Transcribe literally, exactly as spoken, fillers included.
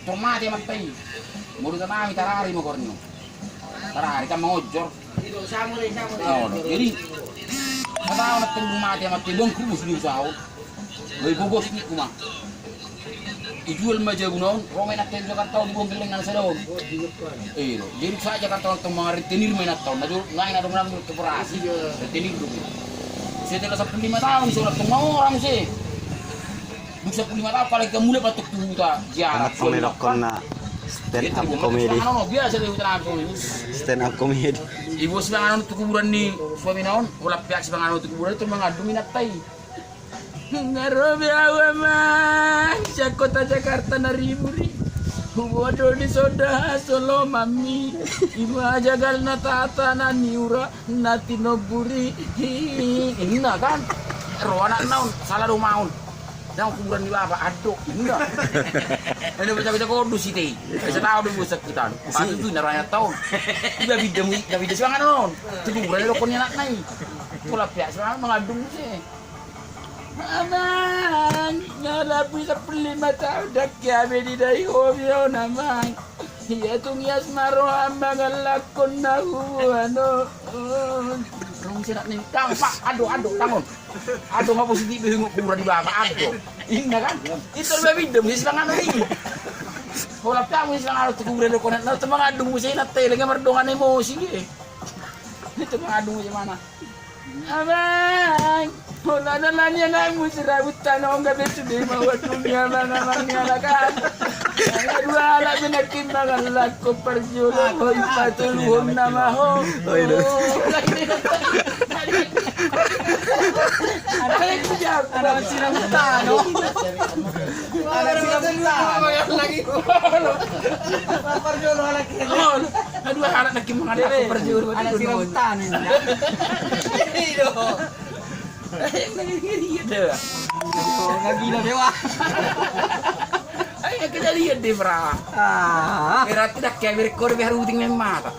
Tor mate amanta i. Molo tanami tarari ma goarna. Tarari kan mangonjor. Jadi, kata anak tembung mate amanta i, bang kubus di usaha on. Bai bobos ni kuma. Ijual ma jabuna on, ro ma inanta i tu Jakarta on, dibuang gellengna na sada on. Iro, jadi sahat Jakarta on tong mangarentenir ma inanta on. Na jo, ngai na dong nang koperasi, rentenir do. Setelah sampulu lima taon, so na tong mangora muse. Dung sampulu lima taon, apalagi kan mulak ma tong tu huta. Anak pemain dokon na stand up comedy. Biasa do huta na comedy. Stand up comedy. Ibuat sipanganon tu kuburan ni suamina on, holan peak sipanganon tu kuburan i, tong mangandung inanta i. Nga ro be au amang sian kota Jakarta na ribur i. Huboto di sonda hasolomanmi. Ima jagal na tata na niura na tinombur i. Inna kan. Ro anakna on, sala do maon. Dang kuburan ni bapa, ado. Inna. Ena baca-baca kondus ite. Bisa tahu do buat sakitan. Patutu na ro anakna on. Iba bidda mu, iba bidda sipanganon on. Tu kuburan i dokon ni anakna i. Holan peak sipanganon mangandung muse. Amang, nga lapu sampulu lima taon dang hea be didai ho be on amang. Ia tung ias ma roham mangalangkon na huboan on. Rong serak ni. Dang, Pak, ado, ado, tangon. Ado nga positif be ingot kuburan ni bapa, ado. Inna kan? Ito be bidda muse sipanganon i. Holan peak muse sipanganon tu kuburan i dokon na, tu mangandung muse inanta i, lagi mardongan emosi be. Itu mangandung muse mana? Amang, holan ala ni anakmu sirabut tano on gabe sude ma huadungi amang-amang ni halak an. Nga dua halak be nangkin mangalangkon parjolo, hoi patoluhon nama ho. Hoi do. Anak sirabut tano. Anak sirabut tano. Parjolo anak. Nga dua halak nangkin mangalangkon parjolo. Anak sirabut tano. Iya do. Iya do. Nga gila dewa. Ai kejadian de bra. Ah. Berarti dang hea be rengko do be haruting memata.